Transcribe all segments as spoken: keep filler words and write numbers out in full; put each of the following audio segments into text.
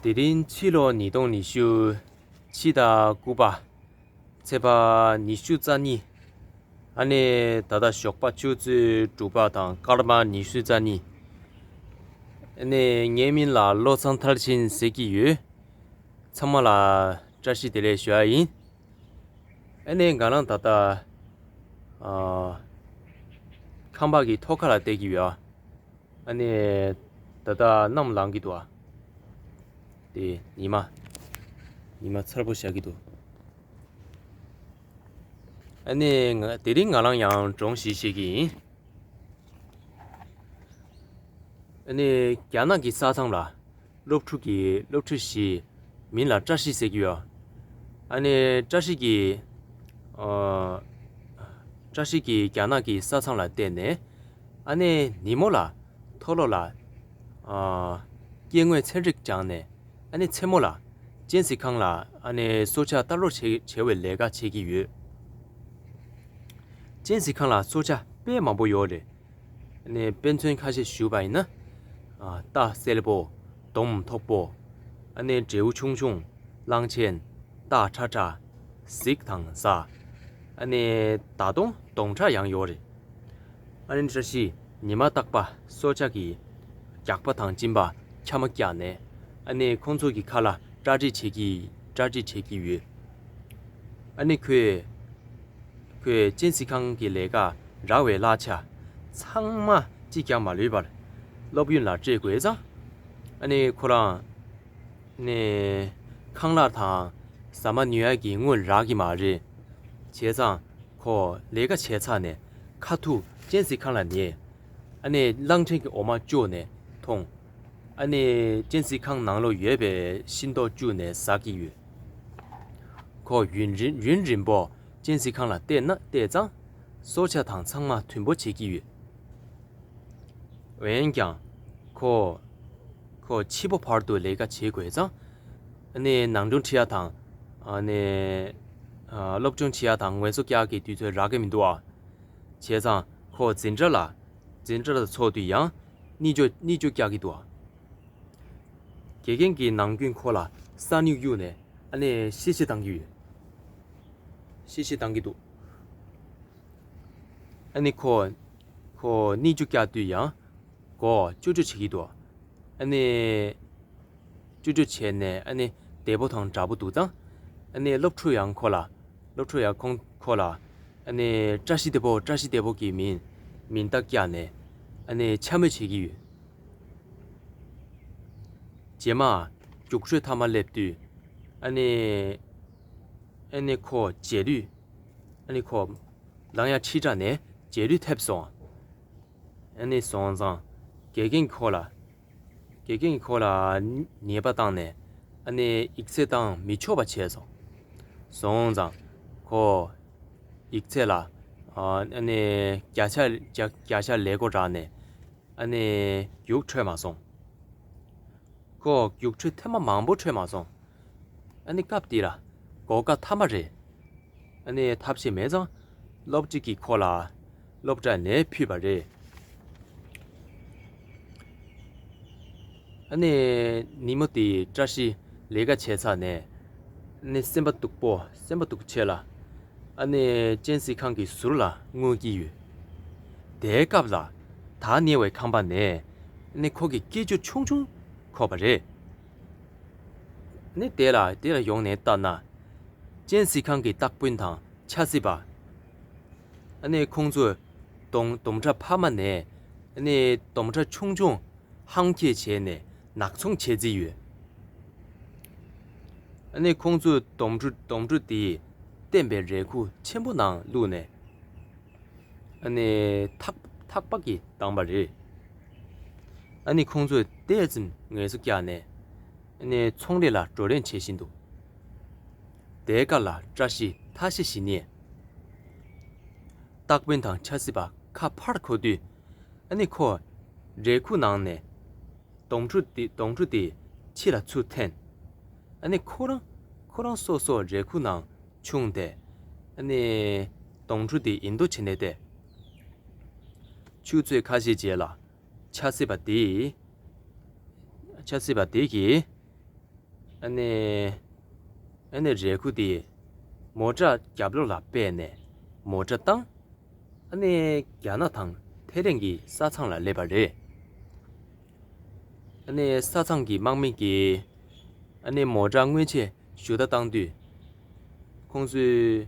དེ་རིང་ཕྱི་ལོ་ཉིས་སྟོང་ཉི་ཤུ་ཕྱི་ཟླ་དགུ་པ་ཚེས་པ་ཉི་ཤུ་རྩ་གཉིས། ཨ་ནི་ད་ལྟ་ཞོགས་པ་ཆུ་ཚོད་དྲུག་པ་དང་སྐར་མ་ཉི་ཤུ་རྩ་གཉིས། ཨ་ནི་ངའི་མིང་ལ་བློ་བཟང་མཐར་ཕྱིན་ཟེར་གྱི་ཡོད། ཚང་མ་ལ་བཀྲ་ཤིས་བདེ་ལེགས་ཞུ་ཡ་ཡིན། ཨ་ནི་ང་རང་ད་ལྟ་ཨ་ཁང་པ་གི་ཐོག་ཁ་ལ་བསྡད་ཀྱི་ཡོད། ཨ་ནི་ད་ལྟ་གནམ་ལངས་ཀྱི་འདུག་ཨ། དེ་ཉི་མ་ཉི་མ་མཚར་པོ་ཤར་གྱི་འདུག་ཨ་ནི་ང་དེ་རིང་ང་རང་ཡང་སྒྲུང་ཞིག་བཤད་ཀྱི་ཡིན། ཨ་ནི་རྒྱ་ནག་གི་ས་ཐང་ལ་སློབ་ཕྲུག་གི་སློབ་ཕྲུག་ཞིག་མིང་ལ་བཀྲ་ཤིས་ཟེར་གྱི་ཡོད། ཨ་ནི་བཀྲ་ཤིས་ཀྱིས་ཨ་བཀྲ་ཤིས་ཀྱིས་རྒྱ་ནག་གི་ས་ཐང་ལ་བལྟས་ནས། ཨ་ནི་ཉིན་མོ་ལ་མཐོ་སློབ་ལ་ཨ་སྐྱེ་དངོས་ཚན་རིག་སྦྱངས་ནས། ཨ་ནི་མཚན་མོ་ལ་གཅན་གཟན་ཁང་ལ་ཨ་ནི་སྲོག་ཆགས་ལྟ་ཀློག་བྱེད་བྱེད་པའི་ལས་ཀ་བྱེད་ཀྱི་ཡོད། གཅན་གཟན་ཁང་ལ་སྲོག་ཆགས་དཔེ་མང་པོ་ཡོད་རེད། ཨ་ནི་དཔེ་མཚོན་ཁ་ཤས་ཞུས་པ་ཡིན་ན། ཨ་རྟ་སེར་པོ། དོམ་མཐོག་པོ། ཨ་ནི་དྲེའུ་ཆུང་ཆུང་། གླང་ཆེན། སྟག་ཁྲ་ཁྲ། གཟིག་དང་གཟའ། ཨ་ནི་ད་དུང་དོམ་ཁྲ་ཡང་ཡོད་རེད། ཨ་ནི་བཀྲ་ཤིས་ཉི་མ་རྟག་པ་སྲོག་ཆགས་ཀྱི་རྒྱགས་པ་དང་གཅིན་པ་འཕྱག་མ་བརྒྱབ་ནས། ཨ་ནི་ཁོང་ཚོ་གི་ཁ་ལ་གྲ་སྒྲིག་བྱེད་ཀྱི་གྲ་སྒྲིག་བྱེད་ཀྱི་ཡོད། ཨ་ནི་ཁོས་ཁོས་གཅན་གཟན་ཁང་གི་ལས་ཀ་རག་པའི་གླ་ཆ་ཚང་མ་གཅིག་ཀྱང་མ་ལུས་པར་སློབ་ཡོན་ལ་སྤྲད་དགོས་ཙང་། ཨ་ནི་ཁོ་རང་ནས་ཁང་གླ་དང་ཟ་མ་ཉོ་ཡག་གི་དངུལ་རག་གི་མ་རེད། བྱས་ཙང་ཁོ་ལས་ཀ་བྱས་ཚར་ནས་ཁ་ཐུག་གཅན་གཟན་ཁང་ལ་ཉལ། ཨ་ནི་གླང་ཆེན་གྱི་འོ་མ་བཅོས་ནས་འཐུང་། ཨ་ནི་གཅན་གཟན་ཁང་ནང་ལོགས་ཡོད་པའི་ཤིང་ཏོག་བཅུག་ནས་ཟ་གི་ཡོད། ཁོ་ཡུན་རིང་ཡུན་རིང་པོ་གཅན་གཟན་ཁང་ལ་བལྟས་ན་བལྟས་ཙང་། སྲོག་ཆགས་དང་ཚང་མ་མཐུན་པོ་བྱེད་ཀྱི་ཡོད། འོན་ཀྱང་། ཁོ། ཁོ་ཕྱི་པོ་བར་དུ་ལས་ཀ་བྱེད་དགོས་ཙང་། ཨ་ནི་ནང་སྒྲུང་བྲིས་ཡ་དང་། ཨ་ནི། ཨ་སློབ་སྦྱོང་བྱེད་ཡ་དང་ངལ་གསོ་རྒྱག་གི་དུས་ཚོད་རག་གི་མི་འདུག་ཨ། བྱས་ཙང་ཁོ་འཛིན་གྲྭ་ལ། འཛིན་གྲྭ་ལ་ཚོགས་དུས་ཡང་། གཉིད་སྐྱོ་གཉིད་སྐྱོ་རྒྱག་གི་འདུག་ཨ། དགེ་རྒན་གྱིས་ནམ་རྒྱུན་ཁོ་ལ་ས་སྨྱུག་གཡུགས་ནས། ཨ་ནི་གཤེ་གཤེ་བཏང་གི་ཡོད། གཤེ་གཤེ་བཏང་གི་འདུག་ཨ་ནི་ཁོ། ཁོ་གཉིད་སྐྱོ་རྒྱག་དུས་ཡང་། མགོ་ཅོ་ཅོ་བྱེད་ཀྱི་འདུག་ཨ་ནི། ཅོ་ཅོ་བྱས་ནས་ཨ་ནི་བདེ་པོ་དང་དྲག་པོ་འདུག་ཙང་། ཨ་ནི་སློབ་ཕྲུག་ཡང་ཁོ་ལ། སློབ་ཕྲུག་ཡང་ཁོང་ཁོ་ལ། ཨ་ནི་བཀྲ་ཤིས་བདེ་པོ་བཀྲ་ཤིས་བདེ་པོ་གི་མིང་མིང་རྟགས་བཀྱགས་ནས། ཨ་ནི་འཕྱ་སྨོད་བྱེད་ཀྱི་ཡོད། རྗེས་མ། རྒྱུགས་སྤྲོད་མཐའ་མ་སླེབས་དུས། ཨ་ནི། ཨ་ནི་ཁོ་བྱེད་དུས། ཨ་ནི་ཁོ། ལངས་ཡ་ཁྲི་ཕྲག་ནས་བྱེད་དུས་ཐེབས་སོང་། ཨ་ནི་སོང་ཙང་། དགེ་རྒན་གྱིས་ཁོ་ལ། དགེ་རྒན་གྱིས་ཁོ་ལ་ཉེས་པ་བཏང་ནས། ཨ་ནི་ཡིག་ཚད་བཏང་མི་ཆོག་པ་བྱས་སོང་། སོང་ཙང་། ཁོ། ཡིག་ཚད་ལ། ཨ་ནི་བརྒྱ་ཆ་བརྒྱ་བརྒྱ་ཆ་ལས་སྒོ་རག་ནས། ཨ་ནི་རྒྱུགས་འཕྲོད་མ་སོང་། ཁོ་རྒྱུགས་འཕྲོད་ཐེངས་མ་མང་པོ་འཕྲོད་མ་སོང་། ཨ་ནི་སྐབས་དེ་ལ་གོ་སྐབས་མཐའ་མ་རེད། ཨ་ནི་ཐབས་ཤེས་མེད་ཙང་། སློབ་སྤྱི་གིས་ཁོ་ལ་སློབ་གྲྭ་ནས་ཕུད་པ་རེད། ཨ་ནི་ཉིན་མོ་དེའི་བཀྲ་ཤིས་ལས་ཀ་བྱས་ཚར་ནས། ཨ་ནི་སེམས་པ་སྡུག་པོ་སེམས་པ་སྡུག་ཆེ་ལ། ཨ་ནི་གཅན་གཟན་ཁང་གི་ཟུར་ལ་སྔོག་གི་ཡོད། དེའི་སྐབས་ལ། ད་ཉེ་བའི་ཁང་པ་ནས། ཨ་ནི་ཁོ་གི་སྐད་ཅོར་ཆུང་ཆུང་གོ་བ་རེད། ཨ་ནི་དེ་ལ་དེ་ལ་ཡོང་ནས་བལྟས་ན། གཅན་གཟན་ཁང་གི་སྟེགས་དཔོན་དང་ཆབ་སྲིད་པ། ཨ་ནི་ཁོང་ཚོས་དོམ་དོམ་ཁྲ་ཕ་མ་ནས། ཨ་ནི་དོམ་ཁྲ་ཆུང་ཆུང་ཧང་སྐྱེས་བྱས་ནས་ནག་ཚོང་བྱེད་རྩིས་ཡོད། ཨ་ནི་ཁོང་ཚོས་དོམ་ཕྲུག་དོམ་ཕྲུག་དེས་བསྟན་པའི་རས་ཁུག་ཆེན་པོ་ནང་བླུགས་ནས། ཨ་ནི་ཐག་ཐག་པ་གིས་བསྡམས་པ་རེད། ཨ་ནི་ཁོང་ཚོས་ཏོག་ཙམ་ངལ་གསོ་བརྒྱབ་ནས། ཨ་ནི་ཚོང་ལས་ལ་བགྲོ་གླེང་བྱེད་བཞིན་འདུག་དེའི་སྐབས་ལ་བཀྲ་ཤིས་ཐ་ཤལ་ཞིག་རྙེད། སྟེགས་དཔོན་དང་ཆབ་སྲིད་པ་ཁ་ཕར་འཁོར་དུས། ཨ་ནི་ཁོ། རས་ཁུག་ནང་ནས། དོམ་ཕྲུག་དེ་དོམ་ཕྲུག་དེ་ཕྱི་ལ་ཚུར་འཐེན། ཨ་ནི་ཁོ་རང་ཁོ་རང་སོ་སོ་རས་ཁུག་ནང་མཆོངས་ཏེ། ཨ་ནི་དོམ་ཕྲུག་དེ་ཡིན་མདོག་བྱས་ནས་བསྡད། ཆུ་ཚོད་ཁ་ཤས་རྗེས་ལ་ཆབ་སྲིད་པ་དེས། ཆབ་སྲིད་པ་དེ་གིས། ཨ་ནི་ཨ་ནི་རས་ཁུག་དེ་མོ་ཊ་རྒྱབ་ལོགས་ལ་སྦས་ནས་མོ་ཊ་བཏང་། ཨ་ནི་རྒྱ་ནག་དང་ཐའི་ལེན་གྱི་ས་མཚམས་ལ་སླེབས་པ་རེད། ཨ་ནི་ས་མཚམས་ཀྱི་དམག་མི་གིས་ཨ་ནི་མོ་ཊ་སྔོན་ཆད་ཞུ་དག་བཏང་དུས། ཁོང་ཚོས་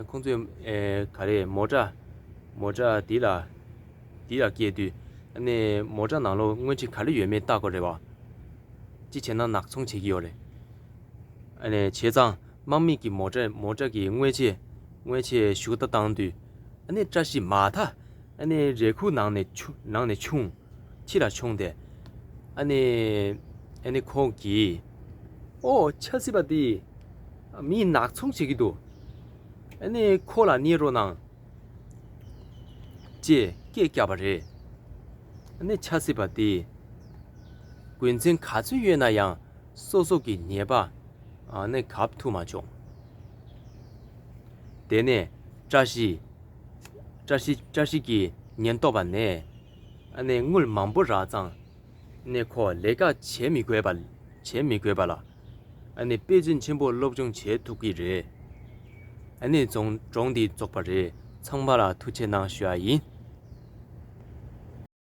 ཁོང་ཚོས་ཨེ་ག་རེ་མོ་ཊ་མོ་ཊ་འདི་ལ་འདི་ལ་བསྐྱལ་དུས། ཨ་ནི་མོ་ཊ་ནང་ལོགས་དངུལ་ཆས་ག་རེ་ཡོད་མེད་བལྟ་དགོས་རེད་བ། ཅི་བྱས་ན་ནག་ཚོང་བྱེད་ཀྱི་ཡོད་རེད། ཨ་ནི་བྱས་ཙང་དམག་མི་གིས་མོ་ཊ་མོ་ཊ་གི་དངུལ་ཆས་དངུལ་ཆས་ཞུ་དག་བཏང་དུས། ཨ་ནི་བཀྲ་ཤིས་མ་མཐའ་ཨ་ནི་རས་ཁུག་ནང་ནས་ཆུ་ནང་ནས་ཆུང་། ཕྱི་ལ་མཆོངས་ཏེ། ཨ་ནི་ཨ་ནི་ཁོང་གིས། ཨོ་ཆབ་སྲིད་པ་འདི་མིའི་ནག་ཚོང་བྱེད་ཀྱི་འདུག། ཨ་ནི་ཁོ་ལ་གནས་རོགས་གནང་། ཅེས་སྐད་བརྒྱབ་པ་རེད། ཨ་ནི་ཆབ་སྲིད་པ་འདི་རྒྱུ་མཚན་ག་ཚོད་ཡོད་ན་ཡང་སོ་སོ་གི་ཉེས་པ་ཨ་ནི་གབ་ཐུབ་མ་བྱུང་། དེ་ནས་བཀྲ་ཤིས་བཀྲ་ཤིས་བཀྲ་ཤིས་ཀྱི་ཉེན་རྟོག་པ་ནས་ཨ་ནི་དངུལ་མང་པོ་རག་ཙང་ནས་ཁོ་ལས་ཀ་བྱེད་མི་དགོས་པ་བྱེད་མི་དགོས་པ་ལ་ཨ་ནི་དཔེ་མཚོན་ཆེན་པོ་སློབ་སྦྱོང་བྱེད་ཐུབ་ཀྱི་རེད། ཨ་ནི་རྫོང་གྲོང་འདི་རྫོགས་པ་རེད། ཚང་མ་ལ་ཐུགས་རྗེ་གནང་ཞུ་ཡ་ཡིན།